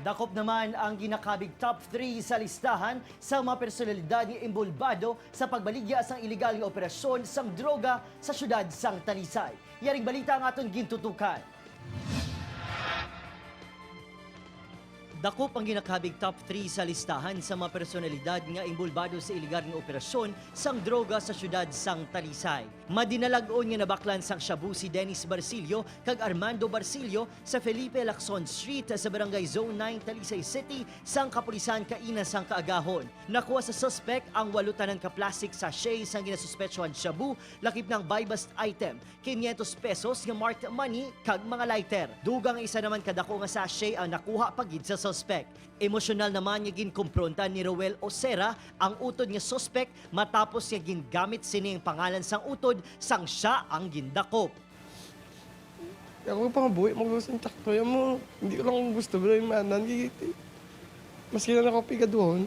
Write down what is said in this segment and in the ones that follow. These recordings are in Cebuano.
Dakop naman ang ginakabig top 3 sa listahan sa mga personalidad nga imbulbado sa pagbaligya sang ilegal nga operasyon sang droga sa syudad sang Talisay. Yaring balita ang aton gintutukan. Dakop ang ginakabig top 3 sa listahan sa mga personalidad nga imbulbado sa ilegal nga operasyon sang droga sa syudad sang Talisay. Madinalag-on nga nabaklan sang shabu si Dennis Barcillo kag Armando Barcillo sa Felipe Lacson Street sa Barangay Zone 9, Talisay City sang kapulisan kaina sang kaagahon. Nakuha sa suspect ang 8 tanan ka plastic sachet sang ginasuspetsuhan shabu, lakip ng buy-bust item, 500 pesos nga marked money kag mga lighter. Dugang isa naman kadako nga sachet ang nakuha pagid sa suspect. Emosyonal naman nga ginkumpronta ni Roel Osera ang utod nga suspect matapos nga gingamit sini ang pangalan sang utod sang siya ang gindakop. Ako pa buhi mo gusto ng takto yan mo. Hindi ko lang gusto bro yung manan gigiti. Maski na ako pigaduhon.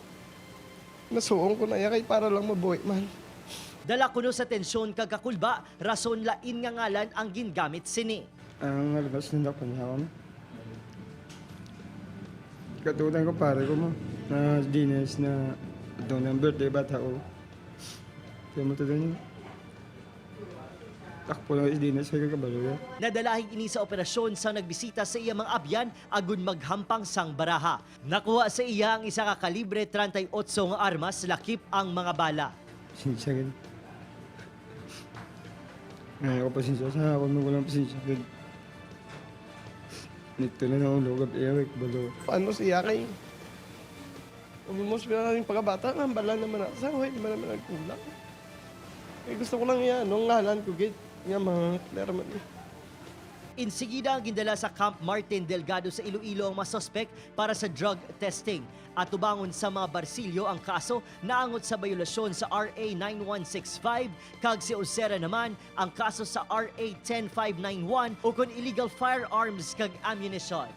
Nasuong ko na iya kay para lang mabuhi man. Dala kuno sa tensyon kag kakulba, rason lain nga ngalan ang gingamit sini. Ang alabas ng dakpan niya ako. Katutan ko pare ko mo na Dines na doon ang birthday bata ko. Kaya mo to doon yun. Takpo lang is Dines kay kabalo ya. Nadalahig ini sa operasyon sa nagbisita sa iya mga abyan agun maghampang sang baraha. Nakuha sa iya ang isa ka kalibre 38 nga armas, lakip ang mga bala. Pasensya gid. Ngayon ako pasensya sa ako mo walang pasensya gid. Nito na ako lugab iya kay kabalo. Paano siya kay? Almost pila na yung pagkabata, nambala naman ako sa hindi man naman nagkulang. Eh, gusto ko lang yan, nung ngalan ko, git. Nga mga clear man eh. Insigida ang gindala sa Camp Martin Delgado sa Iloilo ang mga suspect para sa drug testing. At tubangon sa mga Barsilyo ang kaso naangot sa bayolasyon sa RA 9165, kag si Osera naman ang kaso sa RA 10591 o kon illegal firearms kag ammunition.